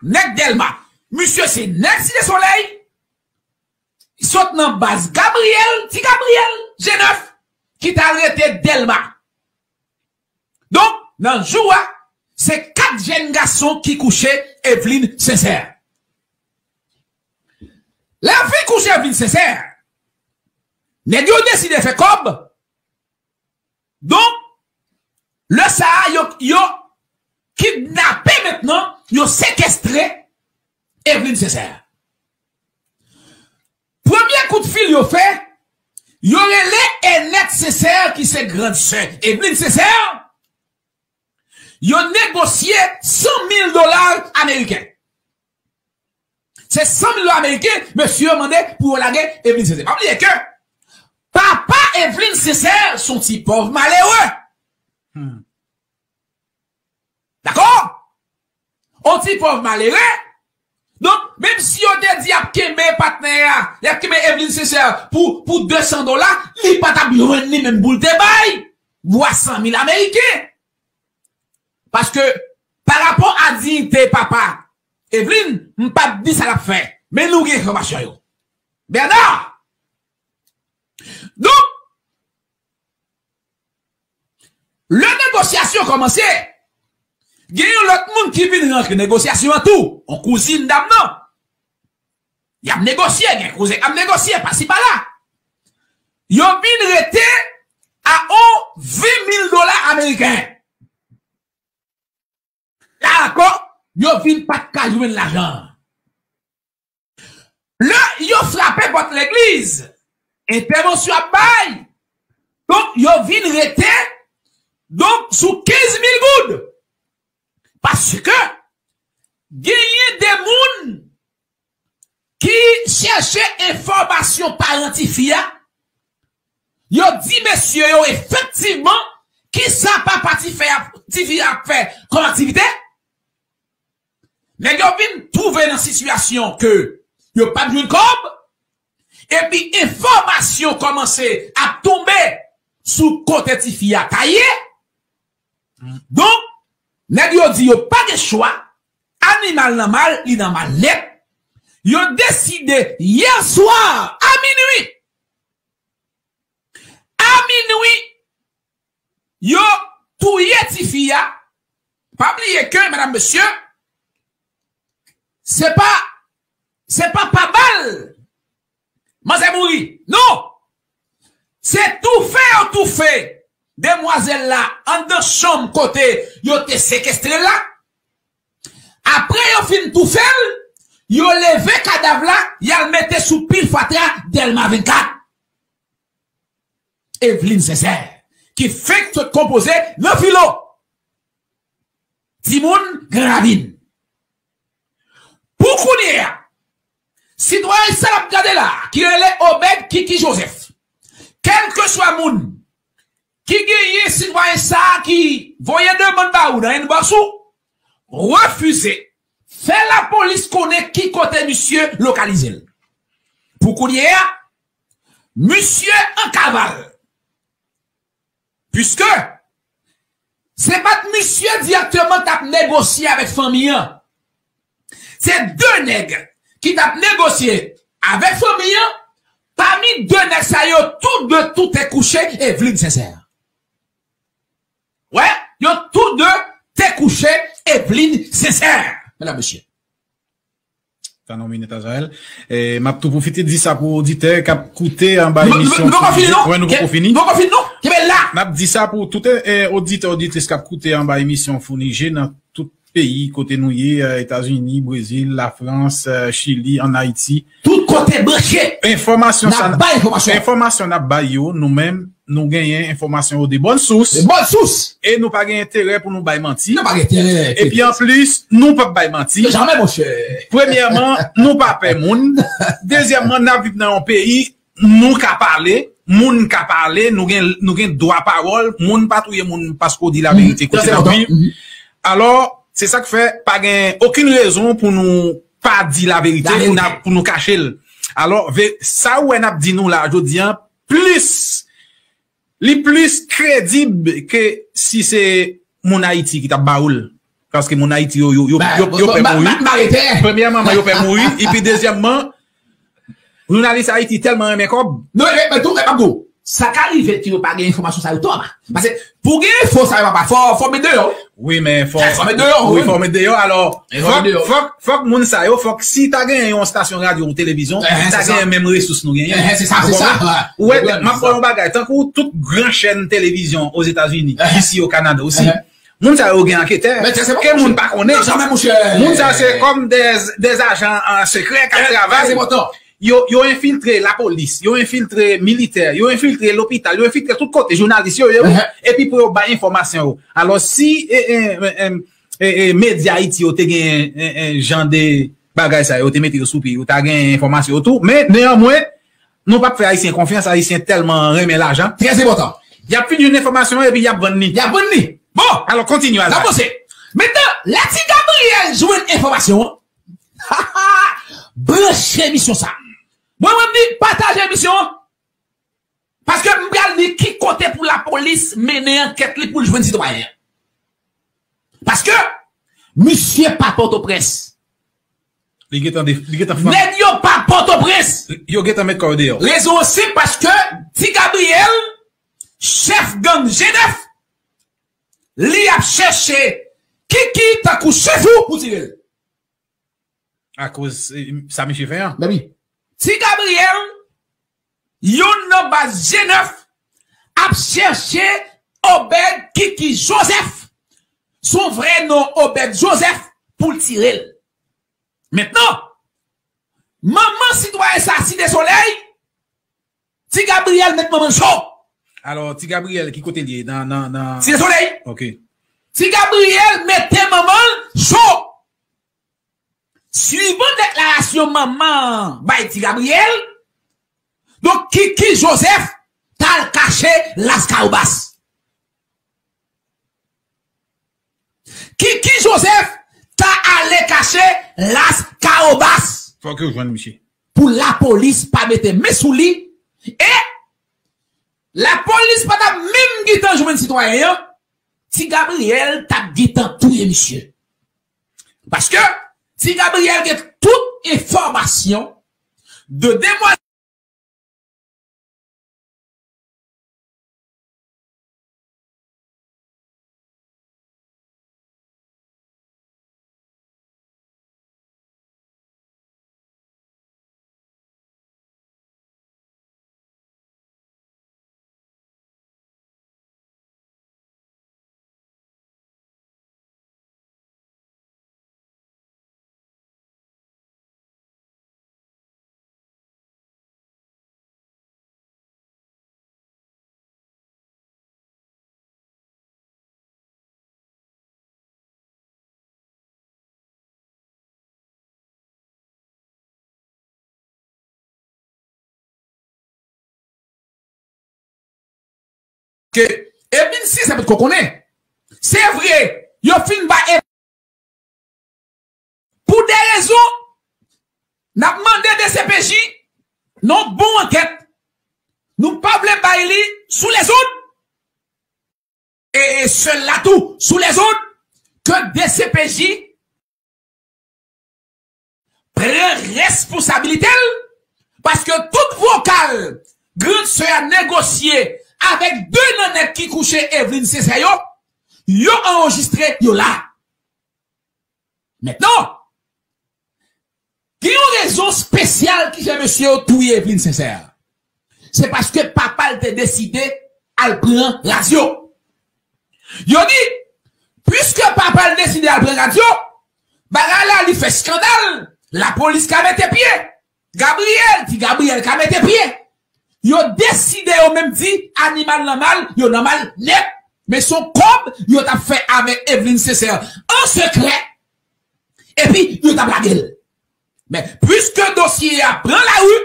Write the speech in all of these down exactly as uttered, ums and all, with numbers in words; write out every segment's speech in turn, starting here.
Nèg Dèlma. Misye se nèg Site Solèy. Sot nan baz Gabriyèl, Ti Gabriyèl, G nèf, ki t al rete Dèlma. Donk, nan jou a, se kat jèn gason ki kouche Evelyne Sincère. Lè yo fin kouche Evelyne Sincère, nèg yo deside fè kòb. Donk, lè sa a, yo, yo kidnape mentnan, yo sekestre Evelyne Sincère. Premye kout fil yo fè, yo rele Enèt Sincère ki se grann sè Evelyne Sincère, yo negosye san mil dola ameriken. Se san mil dola ameriken, mesye yo mande pou yo lage Evelyne Sincère. Pa bliye ke papa Evelyne Sincère se yon ti pòv malere. Hmm. Dakò? On ti pòv malere. Donk, menm si yo te di y ap kenbe patnè a, y ap kenbe Evelyne Sincère pou, pou de san dola, li pa t ap jwenn li menm pou l te bay twa san mil ameriken. Paske, pa rapò a diyite papa Evelyne, m p ap di sa l ap fè. Men nou gen enfòmasyon yo. Bernard! Donk, lè negosyasyon kòmanse, gen yon lòt moun ki vin rantre negosyasyon an tou, yon kouzin dam nan. Y ap negosye, gen koze k ap negosye, pasi pala. Yo vin rete a on ven mil dola ameriken. La ankò, yo vin pa t ka jwenn lajan an. Lè yo frape pòt legliz, entèvansyon ap bay. Donk, yo vin rete, donk, sou kenz mil goud. Paske genyen de moun ki chèche enfòmasyon paran tifi a, yo di mesye yo efektivman kisa papa tifi a, tifi a ap fè kòm aktivite. Nèg yo vin twouve nan sitiyasyon ke yo p ap jwenn kòb, epi enfòmasyon kòmanse ap tonbe sou kote tifi a ta ye. Donk, nèg yo di yo pa gen chwa, animal nan mal, li nan mal nèt. Yo deside yè swa a minwi. A minwi, yo touye tifi a. Pa bliye ke, medam, mesye, se pa, se pa pa bal manzè mouri. Non! Se toufe yo toufe demwazèl la anndan chanm kote yo te sekestre l la. Apre yo fin toufe l, yo leve kadav la, y al mete sou pil fatra Dèlma vennkat. Evelyne Sincère, ki fenk sot konpoze nan filo. Timoun Gran Ravin. Pou kounye a, sitwayen sa n ap gade la, ki rele Obed Kiki Joseph, kèlkeswa moun ki genyen sitwayen sa a ki voye demann ba ou nan inbox ou, refize fè lapolis konnen ki kote misye lokalize l. Pou kounye a, misye an kaval. Piske se pa t misye dirèkteman t ap negosye avèk fanmi an. Se de nèg ki t ap negosye avèk fanmi an. Pami de nèg sa yo, tou de tou te kouche Evelyne Sincère. Wè, yo tou de te kouche Evelyne Sincère, medam, mesye. Tann yon minit, Azrael. E, m ap tou pwofite di sa pou oditè k ap koute anba emisyon. Nou poko fini, non? Wè, nou poko fini. Nou poko fini, non? Kenbe la! N ap di sa pou tout, e, oditè, oditris k ap koute anba emisyon Founi Je nan tout peyi kote nou ye, e, Etazini, Brezil, Lafrans, e, Chili, ann Ayiti. Tout kote branche. Enfòmasyon sa n ap bay enfòmasyon. Enfòmasyon n ap bay yo, nou menm, nou genyen enfòmasyon yo de bòn sous. De bòn sous. E nou pa gen enterè pou nou bay manti. Nou pa gen enterè. Epi anplis, nou p ap bay manti. Jamè, monchè. Premyèman, nou pa pè moun. Dezyèmman, n ap viv nan yon peyi, nou ka pale, moun ka pale, nou gen, nou gen dwa pawòl, moun pa touye moun paske w di laverite, kote n ap viv. Alò, se sa k fè pa gen okenn rezon pou nou pa di laverite, pou n ap, pou nou kache l. Alò, ve-, sa ou wè n ap di nou la, jodi a, plis, li plis kredib ke si se moun Ayiti ki t ap ba ou l. Paske moun Ayiti yo, yo, yo, yo, yo pè mouri. Premyèman, yo pè mouri. Epi dezyèmman, jounalis Ayiti tèlman renmen kòb. Non, men, men tou, men, m ap di w, sa ka rive ke yo pa gen enfòmasyon sa yo tou anba. Paske pou gen enfo sa yo anba, fò, fò met deyò. Wi, men fò, fò met deyò, wi, fò met deyò. Alò, fòk, fòk, fòk moun sa yo, fòk si ta gen yon estasyon radyo ou televizyon, ta gen menm resous nou genyen. Se sa, se sa. Ou wè, m ap ba w yon bagay, tankou tout gran chèn televizyon Ozetazini, isi o Kanada osi. Moun sa yo gen anketè. Ke moun pa konnen. Moun sa se kòm de, de ajan sekrè k ap travay. Yo, yo enfiltre lapolis, yo enfiltre militè, yo enfiltre lopital, yo enfiltre tout kote, jounalis yo ye, wi. Epi pou yo bay enfòmasyon yo. Alò, si e, e, e, e, e, medya Ayiti yo te gen e, e, jan de bagay sa yo, te mete yo sou pye, yo ta gen enfòmasyon yo tou. Men, neyanmwen, nou p ap fè Ayisyen konfyans, Ayisyen tèlman renmen lajan. Trè enpòtan. Y ap fin jwenn enfòmasyon an epi y ap vann li. Y ap vann li. Bon, alò, kontinye, Azak. N ap avanse. Mentnan, lè Ti Gabriel jwenn enfòmasyon an, branche emisyon sa. Mwen, mwen, m di, pataje emisyon an. Paske m pral di ki kote pou lapolis mennen ankèt li pou l jwenn sitwayen an. Paske misye pa Pòtoprens. Li gentan de-, li gentan fann. Nèg yo pa Pòtoprens. Yo gentan met kò yo deyò. Rezon an senp, paske Ti Gabriel, chèf gang G nèf, li ap chèche Kiki tankou chèf ou pou tire l. Akoz, e, sa misye fè an. Mezanmi, Ti Gabriel, youn nan baz G nèf, ap chèche Obed Kiki Joseph, son vrè non Obed Joseph, pou l tire l. Mentnan, manman sitwayen sa, Site Solèy, Ti Gabriel met manman l cho. Alò, Ti Gabriel, ki kote l ye? Nan, nan, nan Site Solèy. Ok. Ti Gabriel mete manman l cho. Swivan deklarasyon manman an bay Ti Gabriel, donk, Kiki Joseph t al kache Las Kawobas. Kiki Joseph ta ale kache Las Kawobas. Fòk yo jwenn misye. Pou lapolis pa mete men sou li, e lapolis pa t ap menm gentan jwenn sitwayen an, Ti Gabriel t ap gentan touye misye. Paske Ti Gabriel gen tout enfòmasyon de demwazèl. Ke Evelyn Sincère potko konnen. Se vre, yo fin ba Ev-, pou de rezon, n ap mande D C P J nan bon ankèt. Nou pa vle bay li sou lezòd. E, e sèl la tou, sou lezòd, ke D C P J pran responsabilite l, paske tout vokal grann sè a negosye avèk de nan nèg ki kouche Evelyn Sincère yo, yo anrejistre, yo la. Mentnan, gen yon rezon espesyal ki fè mesye yo touye Evelyn Sincère. Se paske papa l te deside al pran radyo. Yo di, piske papa l deside al pran radyo, bagay la li fè eskandal, lapolis ka mete pye. Gabriel, Ti Gabriel ka mete pye. Yo deside yo menm di animal nan mal, yo nan mal nèt. Men se yon kòb yo t ap fè avèk Evelyn Sincère an sekrè. Epi yo t ap lage l. Men, piske dosye a pran lari,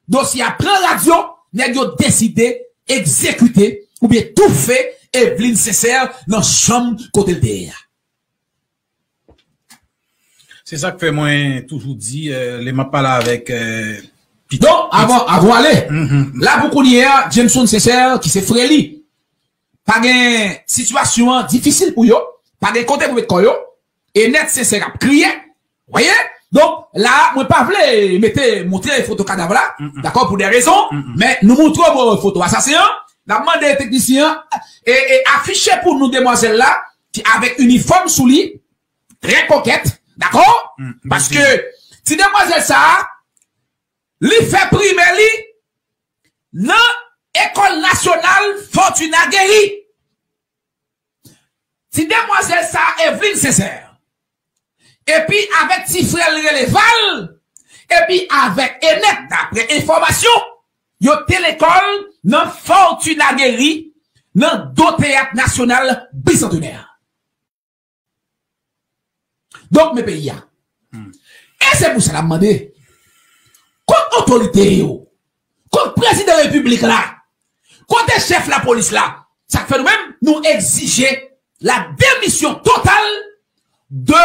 dosye a pran radyo, nèg yo deside egzekite oubyen toufe Evelyn Sincère nan chanm kote l te ye a. Se sa k fè mwen toujou di, eh, lè m ap pale avèk, eh, pitit. Donk, avan, avan ale, la pou kounye a, Jameson Sincère, ki se frè li, pa gen, sitiyasyon an difisil pou yo, pa gen kote pou met kò yo, Enèt Sensè ap kriye. Voyez? Donk, la, mwen pa vle mete, montre foto kadav la, dakò, pou de rezon, men nou montre w foto asasen an, n ap mande teknisyen an, e, e afiche pou nou demwazèl la, ki avèk inifòm sou li, trè kokèt, dakò? Paske ti demwazèl sa a, li fè primè li nan Ekòl Nasyonal Fortuna Guéry. Ti demwazèl sa a, Evelyne Sincère. Epi avèk ti frè l rele Val, epi avèk Enèt, daprè enfòmasyon, yo te lekòl nan Fortuna Guéry, nan do Teyat Nasyonal Bisantenè. Donk, men peyi a. E se pou sa n ap mande, kot otorite yo, kot prezidan repiblik la, kote chèf lapolis la, sa k fè nou menm, nou egzije la demisyon total de